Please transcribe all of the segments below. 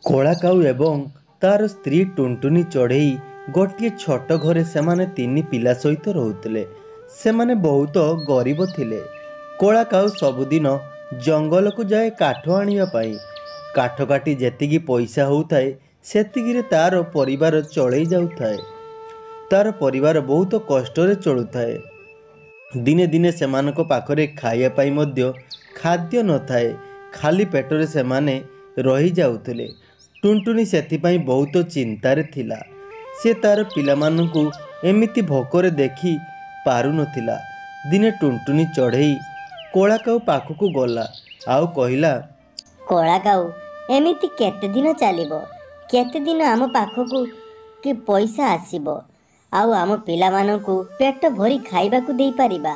କଳାକାଉ ଏବଂ ତାର ସ୍ତ୍ରୀ ଟୁନଟୁନି ଚଢ଼େଇ ଗୋଟିଏ ଛୋଟ ଘରେ ସେମାନେ ତିନି ପିଲା ସହିତ ରହୁଥିଲେ। ସେମାନେ ବହୁତ ଗରିବ ଥିଲେ। କଳାକାଉ ସବୁଦିନ ଜଙ୍ଗଲକୁ ଯାଏ କାଠ ଆଣିବା ପାଇଁ। କାଠ କାଟି ଯେତିକି ପଇସା ହେଉଥାଏ, ସେତିକିରେ ତାର ପରିବାର ଚଳେଇ ଯାଉଥାଏ। ତାର ପରିବାର ବହୁତ କଷ୍ଟରେ ଚଳୁଥାଏ। ଦିନେ ଦିନେ ସେମାନଙ୍କ ପାଖରେ ଖାଇବା ପାଇଁ ମଧ୍ୟ ଖାଦ୍ୟ ନଥାଏ। ଖାଲି ପେଟରେ ସେମାନେ ରହିଯାଉଥିଲେ। ଟୁନଟୁନି ସେଥିପାଇଁ ବହୁତ ଚିନ୍ତାରେ ଥିଲା। ସେ ତାର ପିଲାମାନଙ୍କୁ ଏମିତି ଭୋକରେ ଦେଖି ପାରୁନଥିଲା। ଦିନେ ଟୁନଟୁନି ଚଢ଼େଇ କଳାକାଉ ପାଖକୁ ଗଲା ଆଉ କହିଲା, କଳାକାଉ, ଏମିତି କେତେଦିନ ଚାଲିବ? କେତେଦିନ ଆମ ପାଖକୁ କି ପଇସା ଆସିବ ଆଉ ଆମ ପିଲାମାନଙ୍କୁ ପେଟ ଭରି ଖାଇବାକୁ ଦେଇପାରିବା?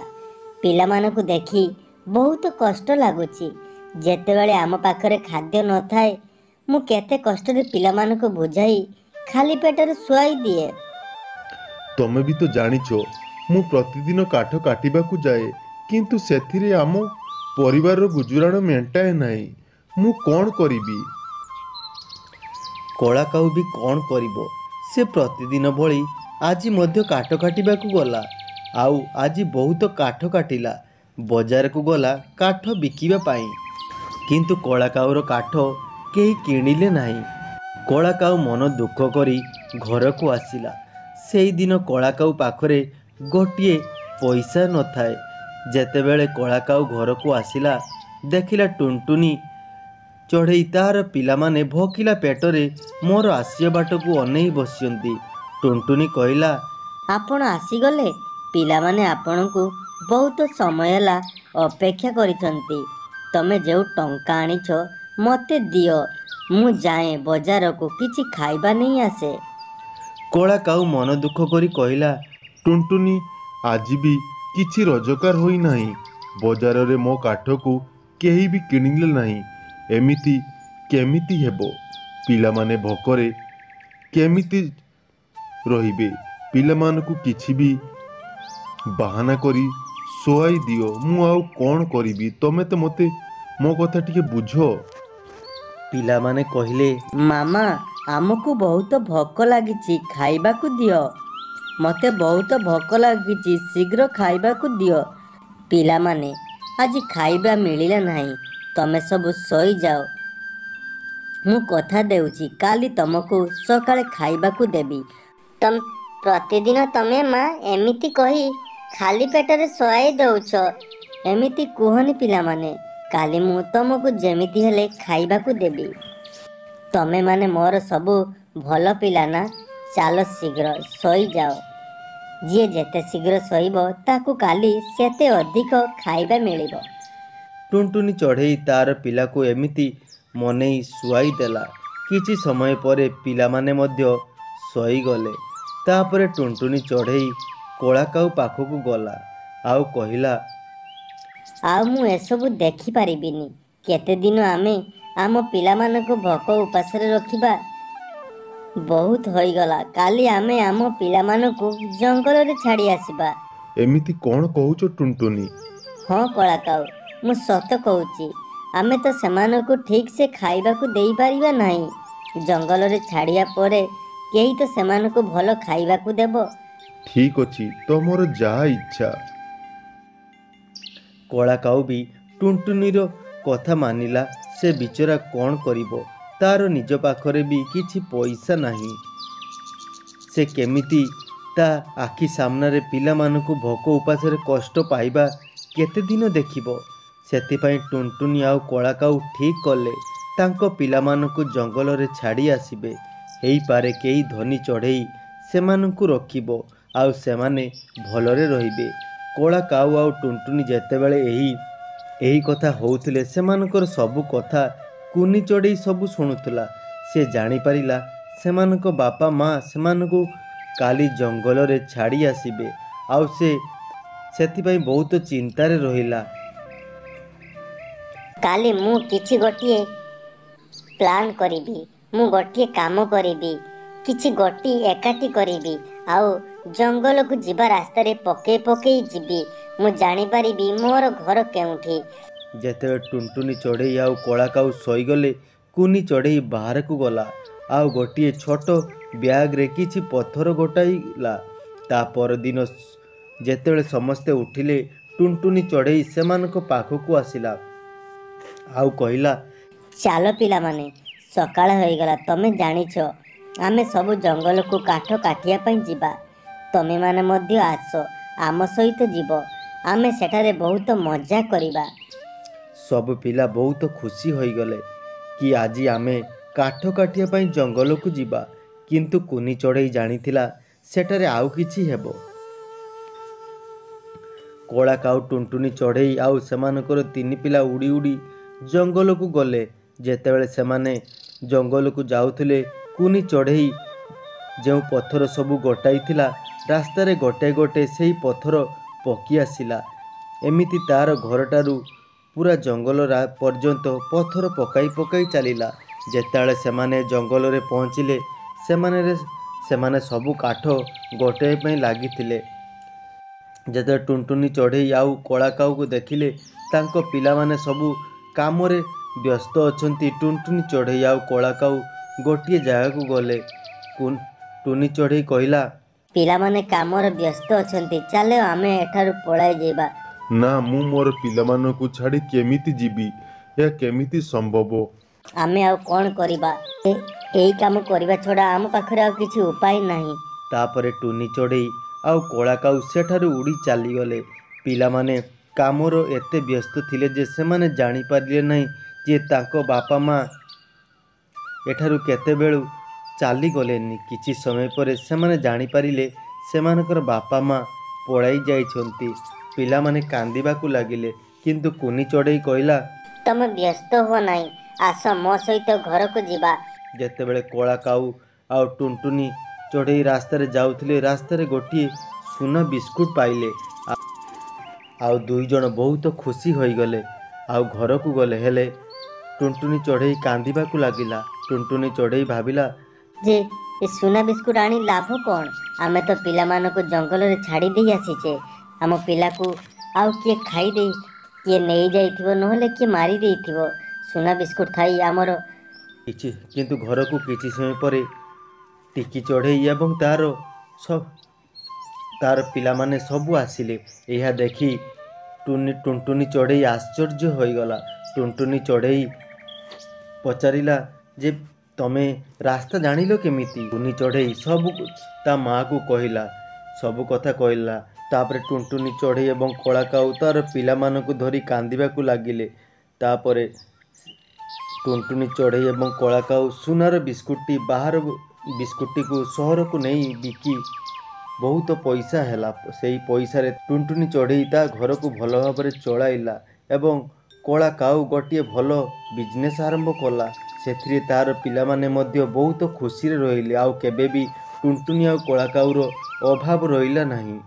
ପିଲାମାନଙ୍କୁ ଦେଖି ବହୁତ କଷ୍ଟ ଲାଗୁଛି। ଯେତେବେଳେ ଆମ ପାଖରେ ଖାଦ୍ୟ ନଥାଏ, ମୁଁ କେତେ କଷ୍ଟରେ ପିଲାମାନଙ୍କୁ ବୁଝାଇ ଖାଲି ପେଟରେ ଶୁଆଇ ଦିଏ। ତମେ ବି ତ ଜାଣିଛ, ମୁଁ ପ୍ରତିଦିନ କାଠ କାଟିବାକୁ ଯାଏ, କିନ୍ତୁ ସେଥିରେ ଆମ ପରିବାରର ଗୁଜୁରାଣ ମେଣ୍ଟାଏ ନାହିଁ। ମୁଁ କ'ଣ କରିବି? କଳାକାଉ ବି କ'ଣ କରିବ? ସେ ପ୍ରତିଦିନ ଭଳି ଆଜି ମଧ୍ୟ କାଠ କାଟିବାକୁ ଗଲା ଆଉ ଆଜି ବହୁତ କାଠ କାଟିଲା। ବଜାରକୁ ଗଲା କାଠ ବିକିବା ପାଇଁ, କିନ୍ତୁ କଳାକାଉର କାଠ କେହି କିଣିଲେ ନାହିଁ। କଳାକାଉ ମନ ଦୁଃଖ କରି ଘରକୁ ଆସିଲା। ସେଇଦିନ କଳାକାଉ ପାଖରେ ଗୋଟିଏ ପଇସା ନଥାଏ। ଯେତେବେଳେ କଳାକାଉ ଘରକୁ ଆସିଲା, ଦେଖିଲା ଟୁନଟୁନି ଚଢ଼େଇ ତାର ପିଲାମାନେ ଭୋକିଲା ପେଟରେ ମୋର ଆସିବା ବାଟକୁ ଅନେଇ ବସିଛନ୍ତି। ଟୁନଟୁନି କହିଲା, ଆପଣ ଆସିଗଲେ? ପିଲାମାନେ ଆପଣଙ୍କୁ ବହୁତ ସମୟ ହେଲା ଅପେକ୍ଷା କରିଛନ୍ତି। ତମେ ଯେଉଁ ଟଙ୍କା ଆଣିଛ ମୋତେ ଦିଅ, ମୁଁ ଯାଏଁ ବଜାରକୁ କିଛି ଖାଇବା ନେଇ ଆସେ। କଳାକାଉ ମନ ଦୁଃଖ କରି କହିଲା, ଟୁନଟୁନି, ଆଜି ବି କିଛି ରୋଜଗାର ହୋଇନାହିଁ। ବଜାରରେ ମୋ କାଠକୁ କେହି ବି କିଣିଲେ ନାହିଁ। ଏମିତି କେମିତି ହେବ? ପିଲାମାନେ ଭୋକରେ କେମିତି ରହିବେ? ପିଲାମାନଙ୍କୁ କିଛି ବି ବାହାନା କରି ଶୁଆଇ ଦିଅ। ମୁଁ ଆଉ କ'ଣ କରିବି? ତମେ ତ ମୋତେ ମୋ କଥା ଟିକେ ବୁଝ। ପିଲାମାନେ କହିଲେ, ମାମା, ଆମକୁ ବହୁତ ଭୋକ ଲାଗିଛି, ଖାଇବାକୁ ଦିଅ। ମୋତେ ବହୁତ ଭୋକ ଲାଗିଛି, ଶୀଘ୍ର ଖାଇବାକୁ ଦିଅ। ପିଲାମାନେ, ଆଜି ଖାଇବା ମିଳିଲା ନାହିଁ, ତମେ ସବୁ ଶୋଇଯାଅ। ମୁଁ କଥା ଦେଉଛି, କାଲି ତମକୁ ସକାଳେ ଖାଇବାକୁ ଦେବି। ତମ ପ୍ରତିଦିନ ତମେ ମା ଏମିତି କହି ଖାଲି ପେଟରେ ଶୁଆଇ ଦେଉଛ। ଏମିତି କୁହନି ପିଲାମାନେ, କାଲି ମୁଁ ତମକୁ ଯେମିତି ହେଲେ ଖାଇବାକୁ ଦେବି। ତମେମାନେ ମୋର ସବୁ ଭଲ ପିଲା ନା? ଚାଲ ଶୀଘ୍ର ଶୋଇଯାଅ। ଯିଏ ଯେତେ ଶୀଘ୍ର ଶୋଇବ, ତାକୁ କାଲି ସେତେ ଅଧିକ ଖାଇବା ମିଳିବ। ଟୁନଟୁନି ଚଢ଼େଇ ତାର ପିଲାକୁ ଏମିତି ମନେଇ ଶୁଆଇ ଦେଲା। କିଛି ସମୟ ପରେ ପିଲାମାନେ ମଧ୍ୟ ଶୋଇଗଲେ। ତାପରେ ଟୁନଟୁନି ଚଢ଼େଇ କଳାକାଉ ପାଖକୁ ଗଲା ଆଉ କହିଲା, ଆଉ ମୁଁ ଏସବୁ ଦେଖିପାରିବିନି। କେତେଦିନ ଆମେ ଆମ ପିଲାମାନଙ୍କୁ ଭୋକ ଉପାସରେ ରଖିବା? ବହୁତ ହୋଇଗଲା। କାଲି ଆମେ ଆମ ପିଲାମାନଙ୍କୁ ଜଙ୍ଗଲରେ ଛାଡ଼ି ଆସିବା। ଏମିତି କ'ଣ କହୁଛ ଟୁନଟୁନି? ହଁ କଳାକାଉ, ମୁଁ ସତ କହୁଛି। ଆମେ ତ ସେମାନଙ୍କୁ ଠିକ୍ ସେ ଖାଇବାକୁ ଦେଇପାରିବା ନାହିଁ। ଜଙ୍ଗଲରେ ଛାଡ଼ିବା ପରେ କେହି ତ ସେମାନଙ୍କୁ ଭଲ ଖାଇବାକୁ ଦେବ। ଠିକ୍ ଅଛି, ତମର ଯାହା ଇଚ୍ଛା। କଳାକାଉ ବି ଟୁନଟୁନିର କଥା ମାନିଲା। ସେ ବିଚରା କ'ଣ କରିବ? ତାର ନିଜ ପାଖରେ ବି କିଛି ପଇସା ନାହିଁ। ସେ କେମିତି ତା ଆଖି ସାମ୍ନାରେ ପିଲାମାନଙ୍କୁ ଭୋକ ଉପାସରେ କଷ୍ଟ ପାଇବା କେତେଦିନ ଦେଖିବ? ସେଥିପାଇଁ ଟୁନଟୁନି ଆଉ କଳାକାଉ ଠିକ୍ କଲେ, ତାଙ୍କ ପିଲାମାନଙ୍କୁ ଜଙ୍ଗଲରେ ଛାଡ଼ି ଆସିବେ। ହେଇପାରେ କେହି ଧନୀ ଚଢ଼େଇ ସେମାନଙ୍କୁ ରଖିବ ଆଉ ସେମାନେ ଭଲରେ ରହିବେ। କଳାକାଉ ଆଉ ଟୁନଟୁନି ଯେତେବେଳେ ଏହି କଥା ହେଉଥିଲେ, ସେମାନଙ୍କର ସବୁ କଥା କୁନି ଚଢ଼େଇ ସବୁ ଶୁଣୁଥିଲା। ସେ ଜାଣିପାରିଲା ସେମାନଙ୍କ ବାପା ମା ସେମାନଙ୍କୁ କାଲି ଜଙ୍ଗଲରେ ଛାଡ଼ି ଆସିବେ ଆଉ ସେ ସେଥିପାଇଁ ବହୁତ ଚିନ୍ତାରେ ରହିଲା। କାଲି ମୁଁ କିଛି ଗୋଟିଏ ପ୍ଲାନ୍ କରିବି। ମୁଁ ଗୋଟିଏ କାମ କରିବି, କିଛି ଗୋଟି ଏକାଠି କରିବି ଆଉ ଜଙ୍ଗଲକୁ ଯିବା ରାସ୍ତାରେ ପକେଇ ପକେଇ ଯିବି। ମୁଁ ଜାଣିପାରିବି ମୋର ଘର କେଉଁଠି। ଯେତେବେଳେ ଟୁନଟୁନି ଚଢ଼େଇ ଆଉ କଳାକାଉ ଶୋଇଗଲେ, କୁନି ଚଢ଼େଇ ବାହାରକୁ ଗଲା ଆଉ ଗୋଟିଏ ଛୋଟ ବ୍ୟାଗ୍ରେ କିଛି ପଥର ଗୋଟାଇଲା। ତା ପରଦିନ ଯେତେବେଳେ ସମସ୍ତେ ଉଠିଲେ, ଟୁନଟୁନି ଚଢ଼େଇ ସେମାନଙ୍କ ପାଖକୁ ଆସିଲା ଆଉ କହିଲା, ଚାଲ ପିଲାମାନେ, ସକାଳ ହୋଇଗଲା। ତମେ ଜାଣିଛ, ଆମେ ସବୁ ଜଙ୍ଗଲକୁ କାଠ କାଟିବା ପାଇଁ ଯିବା। ତମେମାନେ ମଧ୍ୟ ଆସ, ଆମ ସହିତ ଯିବ। ଆମେ ସେଠାରେ ବହୁତ ମଜା କରିବା। ସବୁ ପିଲା ବହୁତ ଖୁସି ହୋଇଗଲେ କି ଆଜି ଆମେ କାଠ କାଟିବା ପାଇଁ ଜଙ୍ଗଲକୁ ଯିବା। କିନ୍ତୁ କୁନି ଚଢ଼େଇ ଜାଣିଥିଲା ସେଠାରେ ଆଉ କିଛି ହେବ। କଳା କାଉ, ଟୁନଟୁନି ଚଢ଼େଇ ଆଉ ସେମାନଙ୍କର ତିନି ପିଲା ଉଡ଼ି ଉଡ଼ି ଜଙ୍ଗଲକୁ ଗଲେ। ଯେତେବେଳେ ସେମାନେ ଜଙ୍ଗଲକୁ ଯାଉଥିଲେ, କୁନି ଚଢ଼େଇ ଯେଉଁ ପଥର ସବୁ ଗୋଟାଇଥିଲା, ରାସ୍ତାରେ ଗୋଟେ ଗୋଟେ ସେଇ ପଥର ପକି ଆସିଲା। ଏମିତି ତାର ଘରଠାରୁ ପୁରା ଜଙ୍ଗଲ ପର୍ଯ୍ୟନ୍ତ ପଥର ପକାଇ ପକାଇ ଚାଲିଲା। ଯେତେବେଳେ ସେମାନେ ଜଙ୍ଗଲରେ ପହଞ୍ଚିଲେ, ସେମାନେ ସବୁ କାଠ ଗୋଟାଇବା ପାଇଁ ଲାଗିଥିଲେ। ଯେତେବେଳେ ଟୁନଟୁନି ଚଢ଼େଇ ଆଉ କଳା କାଉକୁ ଦେଖିଲେ ତାଙ୍କ ପିଲାମାନେ ସବୁ କାମରେ ବ୍ୟସ୍ତ ଅଛନ୍ତି, ଟୁନଟୁନି ଚଢ଼େଇ ଆଉ କଳା କାଉ ଗୋଟିଏ ଜାଗାକୁ ଗଲେ। ଟୁନି ଚଢ଼େଇ କହିଲା, ପିଲାମାନେ କାମରେ ବ୍ୟସ୍ତ ଅଛନ୍ତି, ଚାଲ ଆମେ ଏଠାରୁ ପଳାଇ ଯିବା। ନା, ମୁଁ ମୋର ପିଲାମାନଙ୍କୁ ଛାଡ଼ି କେମିତି ଯିବି? ଏହା କେମିତି ସମ୍ଭବ? ଆମେ ଆଉ କ'ଣ କରିବା? ଏଇ କାମ କରିବା ଛଡ଼ା ଆମ ପାଖରେ ଆଉ କିଛି ଉପାୟ ନାହିଁ। ତାପରେ ଟୁନି ଚଢ଼େଇ ଆଉ କଳା କାଉ ସେଠାରୁ ଉଡ଼ି ଚାଲିଗଲେ। ପିଲାମାନେ କାମର ଏତେ ବ୍ୟସ୍ତ ଥିଲେ ଯେ ସେମାନେ ଜାଣିପାରିଲେ ନାହିଁ ଯେ ତାଙ୍କ ବାପା ମା ଏଠାରୁ କେତେବେଳୁ ଚାଲିଗଲେନି। କିଛି ସମୟ ପରେ ସେମାନେ ଜାଣିପାରିଲେ ସେମାନଙ୍କର ବାପା ମା ପଳାଇ ଯାଇଛନ୍ତି। ପିଲାମାନେ କାନ୍ଦିବାକୁ ଲାଗିଲେ। କିନ୍ତୁ କୁନି ଚଢ଼େଇ କହିଲା, ତମେ ବ୍ୟସ୍ତ ହୁଅ ନାହିଁ, ଆସ ମୋ ସହିତ ଘରକୁ ଯିବା। ଯେତେବେଳେ କଳା କାଉ ଆଉ ଟୁନଟୁନି ଚଢ଼େଇ ରାସ୍ତାରେ ଯାଉଥିଲେ, ରାସ୍ତାରେ ଗୋଟିଏ ସୁନା ବିସ୍କୁଟ ପାଇଲେ ଆଉ ଦୁଇ ଜଣ ବହୁତ ଖୁସି ହୋଇଗଲେ ଆଉ ଘରକୁ ଗଲେ। ହେଲେ ଟୁନଟୁନି ଚଢ଼େଇ କାନ୍ଦିବାକୁ ଲାଗିଲା। ଟୁନଟୁନି ଚଢ଼େଇ ଭାବିଲା ଯେ ଏ ସୁନା ବିସ୍କୁଟ ଆଣି ଲାଭ କ'ଣ? ଆମେ ତ ପିଲାମାନଙ୍କୁ ଜଙ୍ଗଲରେ ଛାଡ଼ି ଦେଇ ଆସିଛେ। ଆମ ପିଲାକୁ ଆଉ କିଏ ଖାଇଦେଇ, କିଏ ନେଇଯାଇଥିବ, ନହେଲେ କିଏ ମାରି ଦେଇଥିବ। ସୁନା ବିସ୍କୁଟ ଥାଇ ଆମର କିଛି। କିନ୍ତୁ ଘରକୁ କିଛି ସମୟ ପରେ ଟିକି ଚଢ଼େଇ ଏବଂ ତାର ପିଲାମାନେ ସବୁ ଆସିଲେ। ଏହା ଦେଖି ଟୁନଟୁନି ଚଢ଼େଇ ଆଶ୍ଚର୍ଯ୍ୟ ହୋଇଗଲା। ଟୁନଟୁନି ଚଢ଼େଇ ପଚାରିଲା ଯେ ତମେ ରାସ୍ତା ଜାଣିଲ କେମିତି? ଟୁନି ଚଢ଼େଇ ସବୁ ତା ମାଆକୁ କହିଲା, ସବୁ କଥା କହିଲା। ତାପରେ ଟୁନଟୁନି ଚଢ଼େଇ ଏବଂ କଳା କାଉ ତାର ପିଲାମାନଙ୍କୁ ଧରି କାନ୍ଦିବାକୁ ଲାଗିଲେ। ତାପରେ ଟୁନଟୁନି ଚଢ଼େଇ ଏବଂ କଳା କାଉ ସୁନାର ବିସ୍କୁଟଟି ବାହାର ବିସ୍କୁଟଟିକୁ ସହରକୁ ନେଇ ବିକି ବହୁତ ପଇସା ହେଲା। ସେଇ ପଇସାରେ ଟୁନଟୁନି ଚଢ଼େଇ ତା ଘରକୁ ଭଲ ଭାବରେ ଚଳାଇଲା ଏବଂ କଳା କାଉ ଗୋଟିଏ ଭଲ ବିଜନେସ୍ ଆରମ୍ଭ କଲା। ସେଥିରେ ତାର ପିଲାମାନେ ମଧ୍ୟ ବହୁତ ଖୁସିରେ ରହିଲେ। ଆଉ କେବେ ବି ଟୁନଟୁନି ଆଉ କଳା କାଉର ଅଭାବ ରହିଲା ନାହିଁ।